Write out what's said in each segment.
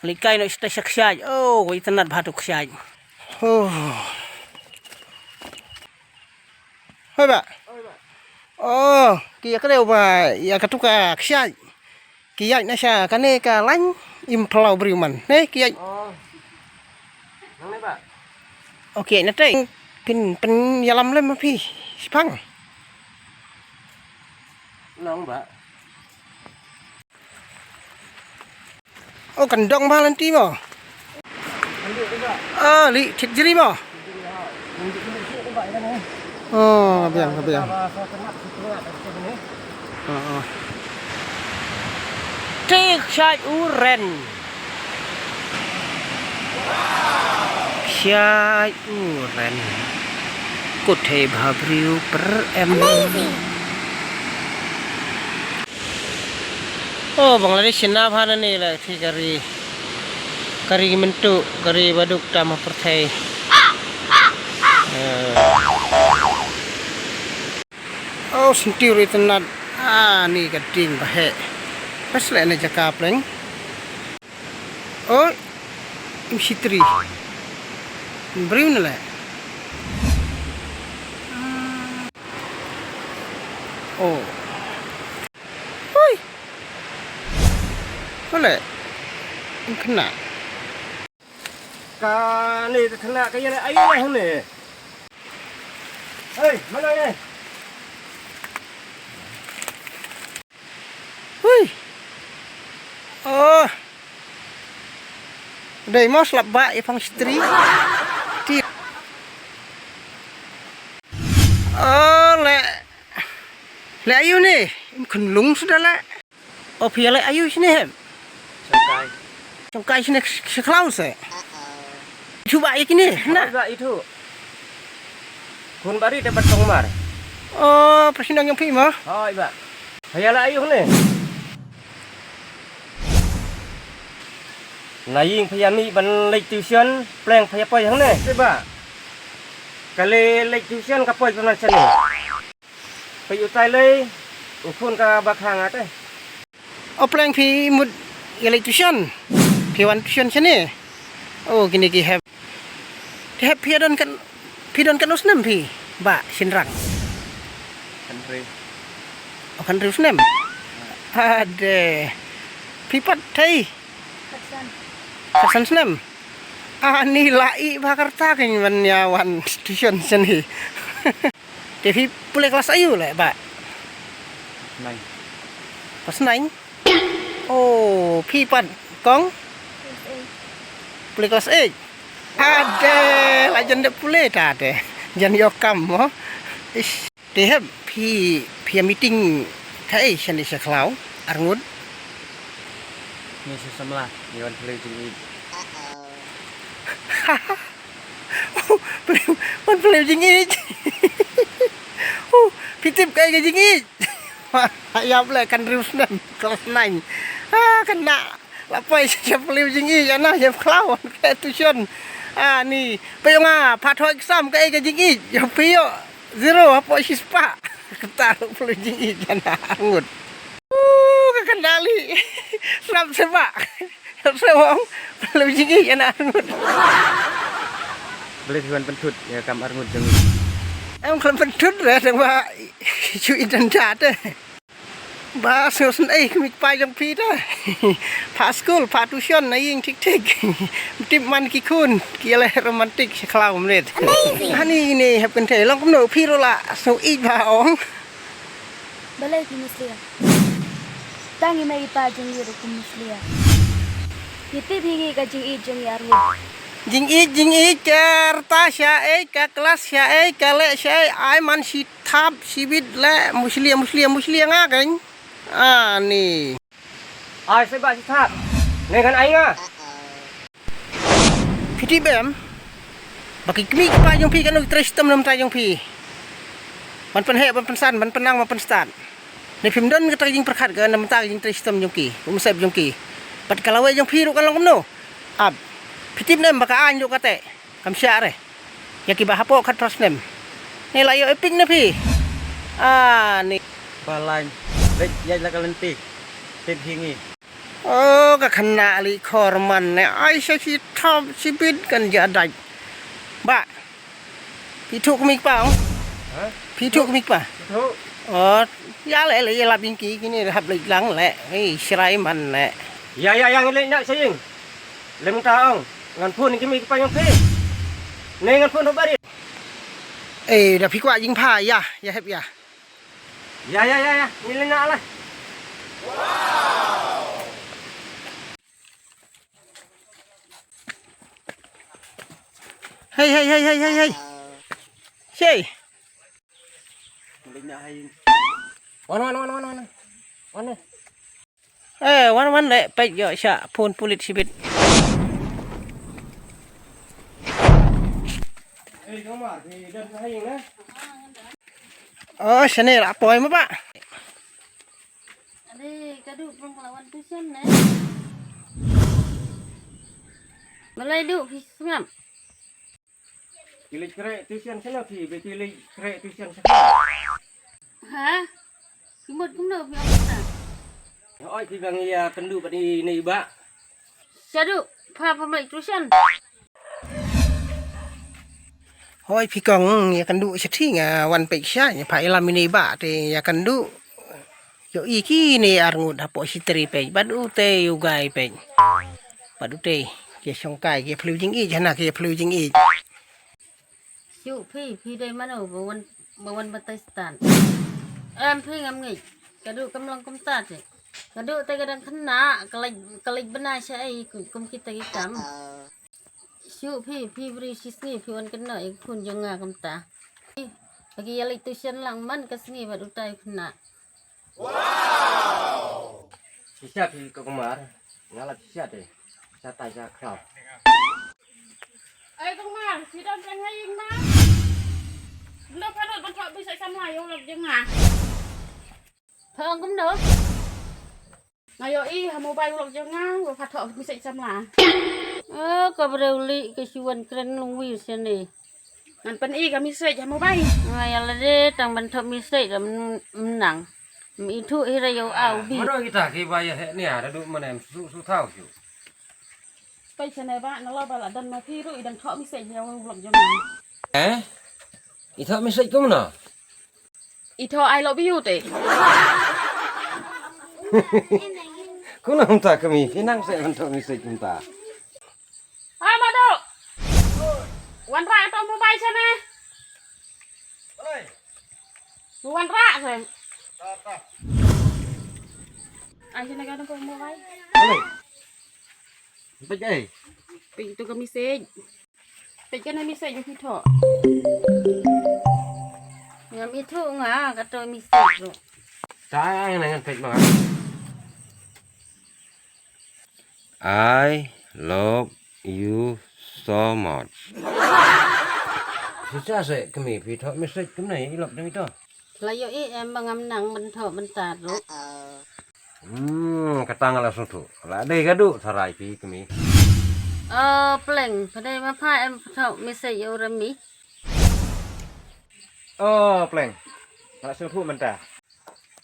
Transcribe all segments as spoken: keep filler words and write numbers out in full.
Likai noh sha kshaid. Oh, itynnad bha tu kshaid. Oh. Hoi ba. Oh, ki ïa ka dei ba ïa ka tu ka kshaid. Ki ïaid na sha kane ka lain im phyllaw briew man. Ne ki ïaid. Oh. Nang ne ba. Oh, ki ïaid na tei. Pyn pyn ïalam lem ma phi. Shipang. Nang ba. Oh, kan dong ba lynti mo. Oh, li thit jri mo. Oh, biang, biang. Oh, oh. Tik shai uren. Shai uren. Kut hei bha briew per em. Amazing. Oh, Bangladesh na bha na ni la thi kari. Kari mentu, kari baduk tam perthei. Eh. Oh, sentiu ri tenat. Ah, ni ka ding ba he. Pas le na jaka pleng. Oh, im sitri. Briew na le. Oh. Hui. Boleh. Kena. Ka ni ka kena ka ïa ai ïa ni. Hei, mana ni? Hui. Oh. Dei mo slap ba ïa pang sitri. Ti. Oh, le. Le ayu ni, im khun lung suda le. Oh, phi le ayu sini hem. Songkai. Songkai sini seklaw se. Cuba ïa kini, na. Ba itu. Khun bari dapat tongmar. Oh, persinang yang phi mo. Hoi ba. Phi le ayu ni. Na ïing phi ïa mih ban leit tuition, pleng phi ïa poi hangne. Te ba. Ka le leit tuition ka poi pynban sani. Phi utai lei, u khun ka ba khang ate. O pleng phi mut ïa leit tuition. Phi wan tuition sani. O kine ki hep. Ki hep phi don kan, phi don kan u snem phi. Ba, shynrang. Khanriew. O khanriew snem. Ade. Phi pat thei. Khatsan. Khatsan snem. Ani la i ba karta kan ban ïa wan tuition sani. Te phi pule klas ayu le ba? Nine. Klas nine? Oh, phi pat kong? Pule klas eight. Ade, la jan de pule ta de. Jan ïoh kam mo. Ish. Te hep phi phi ïa meeting kaei shane sha khlaw arngut. Ni sha samla ni wan pule jingïeit. Pule wan pule jingïeit. Phi tip kaei ka jingïeit. Ïa pule kan riu snem klas nine. Ha kan na. La poi sha pule jingïeit ana ïa khlaw ka tuition. Ani phi ong a pha thoh exam kaei ka jingïeit ïa phi ïoh. Zero hapoh shispah. Kata pule jingïeit ïa na arngut. Uh, ka kandali. Srap seba. Srap seba. Pule jingïeit ïa na arngut. Bele phi wan pyntut ïa kam arngut jong. Em khlem pyntut re tang ba. Shu i danda te. Ba sngewsynei kmie kpa jong phi te. Pha skul, pha tuition na ïing thik thik. Tip man ki khun ki leh romantic sha khlaw mynta. Amazing. Hani ne hep kynthei long kumno phi ruh la sngew ïeit ba ong. Balei phi muslia? Tang i mei i pa jong ngi ruh ki muslia. Ngi tip hi ngi ka jingïeit jong ngi arngut. Jingïeit, jingïeit ka rta sha ïeit, ka klas sha ïeit, ka leh sha ïeit, ai man shi thap shibit le muslia muslia muslia nga kan. Ani. Ai seba shi thap. Ngan ai nga. Phi tip em. Ba ki kmie ki kpa jong phi kan u trei shitom na bynta jong phi. Ban pynheh ban pynsan ban pynnang ban pynstad. Ne phim don kata ka jingpyrkhat ka na bynta ka jingtrei shitom jong ki, u mynsiem jong ki. Bad ka lawei jong phi ruh kan long kumno. Ap. Phi tip ne em ba ka aiñ ruh kata. Kam shah re. Ïa kiba hapoh khatphra snem. Ne la ïoh epik ne phi. Ah, ne. Ba lain. Leit ïaid la ka lynti. Tip hi ngi. Oh, ka khynnah lih khor man ne. Ai sa shi thop shi bit kan ja dai. Ba. Phi thuh kmie kpa ong? Ha? Phi thuh kmie kpa? Thuh. Oh, ïa leh leh ïa lap ïing ki kine hap leit lang leh. Ei, shrai man leh. Ïa ïa ïa ngi leit na sha ïing. Lem ta ong. Ngan phone ïa kmie kpa ïong phi. Ne ngan phone ruh ba ri. Eh, da phi kwah jingpha ïa, ïa hep ïa. Ïa ïa ïa ïa, ngi leit na lah. Hei hei hei hei hei hei. Shei. Wan wan wan wan wan. Wan eh. Eh, wan wan leh peit ïoh sha phone pulit shibit. Eh, jong mar, di dan ka haing na. Oh, shane la poi ma ba. Ade, ka duh pang lawan tuition ne. Balei duh phi sngap? Ki leit khreh tuition shano phi, ba ki leit khreh tuition shano? Ha? Ki mut kumno phi ong ta? Oi, phi bang ïa kynduh bad i ne i ba. Shaduh, pha pha leit tuition. Hoi phi kong ïa kynduh shathie nga wan peit sha ïa pha ïalam ine i ba te ïa kynduh. Ïohi kine ar ngut hapoh shi trei peit bad u te u gai peit. Bad u te ki shongkai ki phliew jingïeit hana ki phliew jingïeit. Shu phi phi dei mano ba wan ba wan batai stad. Em phi ngam ngeit. Ka duh kam long kumta te. Ka duh te ka dang khynnah ka leit ka leit bnai sha ei kum kita ki kam. Shu phi phi bri shi sngi phi wan kynnoh ïa ka khun jong nga kumta. Ih, ba ki ïa leit tuition lang man ka sngi bad utai u khynnah. Shisha phi ka kumar, nga lap shisha te. Sha tai sha khraw. Ai kumar, phi don tang ha ïing ma. Lo pha lut ban thoh bri sait samla ïa u lok jong nga. Pha ong kumno? Nga ïohi ha mobile u lok jong nga, u pha thoh message samla. Oh, ka briew lih ka shu wan kren lungwi shane. Ngan pyni ka message ha mobile. Nga ïa lade tang ban thoh message da mnang. Ithuh hi ra ïa u A u B. Mano kita ki ba ïa heh nia da duh mane em su su thaw shu. Peit shane ba na la ba la don ma phi ruh i dang thoh message ïa u lok jong nga. Eh? I thoh message kumno? I thoh I love you te. Kumno mynta kmie, phi nang seh ban thoh message mynta. Ha Madu. Wanrah to mobile shane. Wanrah seh. Ai shane ka to mobile. Peit ai. Peit to ka message. Peit kane message ba phi thoh. Ngam ithuh nga kato message ruh. Ta ngan ngan peit ma. I love you so much. Shisha seh kmie phi thoh message kumne i lok dang ito. La ïohi em ba ngam nang ban thoh ban tad ruh. Hmm, kata nga la sngewthuh. La dei ka duh tharai phi kmie. Oh, Pleng, pha dei ma pha em pha thoh message ïa u Rami. Oh, Pleng. Nga la sngewthuh mynta.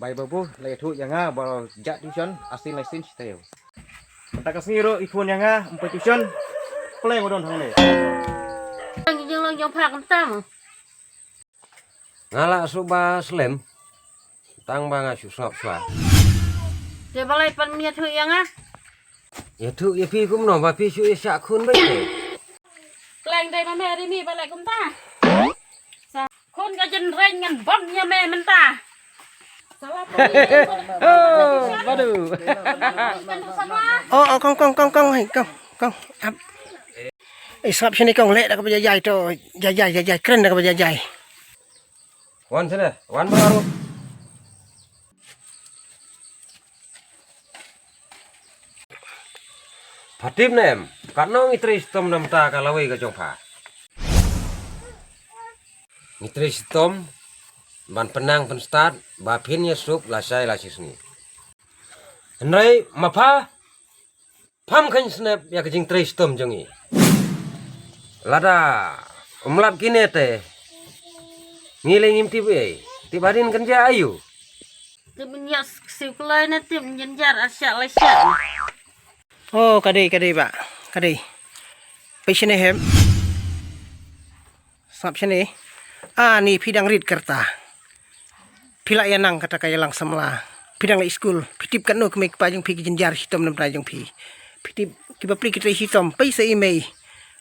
Bai babu la ïathuh ïa nga ba la jah tuition, asin la sin shteo. Mynta ka sngi ruh i phone ïa nga, em poi tuition. Pleng u don hangne. Tang jinglong jong pha kumta mo. Nga la shu ba slem. Tang ba nga shu sngap shuwa. Te balei pan ym ïathuh ïa nga? Ïathuh ïa phi kumno ba phi shu ïa shah khun beit te. Pleng dei ma me ri mi balei kumta. Sa khun ka jynreng ngan bom ïa me mynta. Sala. Oh, badu. Oh, oh, kong, kong, kong, kong, hei, kong, kong. Ap. Eh, sngap shane kong, leh da kaba jai jai to, jai jai, jai jai, kren da kaba jai jai. Wan shane, wan baru. Pha tip ne em, katno ngi trei shitom namar ka lawei ka jong pha. Ngi trei shitom ban pynang pynstad ba phin ïasuk lashai lashisngi. Hynrei ma pha pham kheiñ snep ïa ka jingtrei shitom jong ngi. Lada um lap kine te ngi lei ngim tip ei. Tip hadien kan jia aïu. Te ban ïa Tip kloi na tip jynjar ar shah lai shah. Oh, ka dei, ka dei bah. Ka dei. Peit shane hem. Sngap shane. Ani phi dang rit ka rta. Phi lah ïa nang kata ka ïalang samla. Phi dang leit skul. Phi tip katno kmie kpa jong phi ki jynjar shitom na bynta jong phi. Phi tip ki bapli ki trei shitom. Peit sa i mei.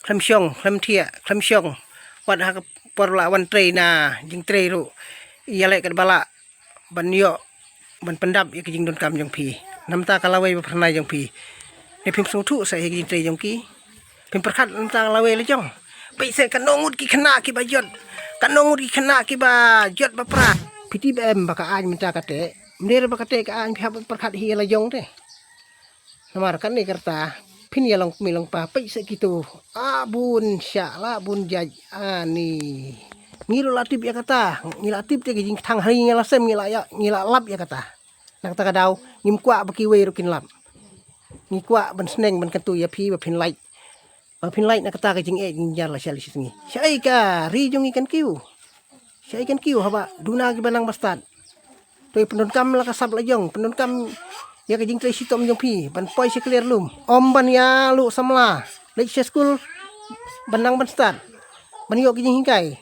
Khlem shong, khlem thiah, khlem shong. Wat ha ka por la wan trei na jingtrei ruh. Ïaleh katba lah ban ïoh ban pyndap ïa ka jingdonkam jong phi. Namta ka lawei ba phyrnai jong phi. Ne phim sngewthuh sa ïa ka jingtrei jong ki. Phim pyrkhat namta ka lawei la jong. Peit sa katno ngut ki khynnah kiba jot. Katno ngut ki khynnah kiba jot ba pra. Phi tip em ba ka aiñ mynta kata. Mder ba kata ka aiñ phi hap pyrkhat hi la jong te. Namar kane ka rta phin ïa long kmie long kpa peit sa kito. A bun shah la bun jait ani. Ngi ruh la tip ïa kata, ngi la tip te ka jingkthang ha ri ngi la sem ngi la ïa, ngi la lap ïa kata. Na kata ka daw ngim kwah ba kiwei ruh kin lap. Ngi kwah ban sneng ban kyntu ïa phi ba phin lait. Ba phin lait na kata ka jingeh jingjar la shah la shi sngi. Shaei ka ri jong ngi kan kiew. Shaei kan kiew haba duna kiba nang ba stad. Toi pyndonkam la ka sap la jong, pyndonkam ïa ka jingtrei shitom jong phi ban poi sha clear lum. Ym ban ïa luh samla. Leit sha skul ban nang ban stad. Ban ïoh ka jinghikai.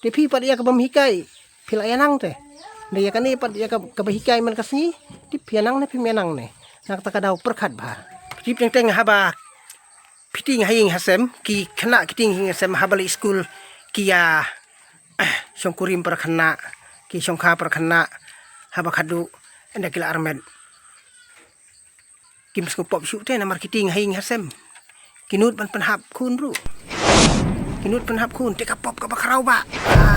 Te phi pat ïa ka bym hikai phi la ïa nang te. Nda ïa kane pat ïa ka, kaba hikai man ka sngi. Te phi ïa nang ne phim ïa nang ne. Na kata ka daw pyrkhat bha. Phi tip teng teng haba phi tieng ha ïing ha sem, ki khynnah ki tieng ha ïing ha sem haba leit skul ki ïa shongkurim para khynnah, ki shongkha para khynnah, haba khadduh ynda ki la armet. Kim sngewpop shuh te namar ki tieng ha ïing ha sem. Ki nud ban pynhap khun ruh. Ki nud pynhap khun te ka pop kaba khraw bah.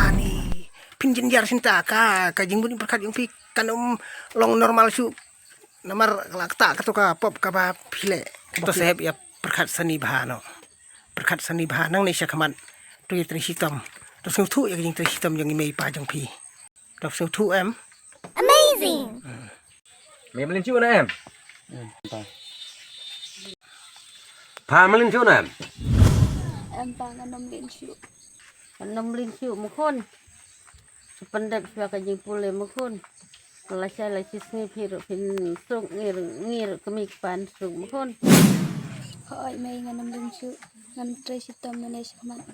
Ani. Phin jynjar shinta ka, ka jingmut jingpyrkhat jong phi kan ym long normal shuh. Namar la kata kato ka pop kaba phi leh. Kato sahep ïa pyrkhat sani bha noh. Pyrkhat sani bha nangne sha khmat. To ïa trei shitom. To sngewthuh ïa ka jingtrei shitom jong i mei i pa jong phi. To sngewthuh em. Amazing. Me mlien shuh na em. Pa mlien shuh na em. Em pa ngan ym lin shuh. Ngan ym lin shuh ma khun. Sa pyndep shuwa ka jingpule ma khun. Lashai la shi sngi phi ruh phin suk ngi ruh ngi ruh kmie kpa suk ma khun. Hooid mei ngan ym lin shuh. Ngan trei shitom nane shakhmat.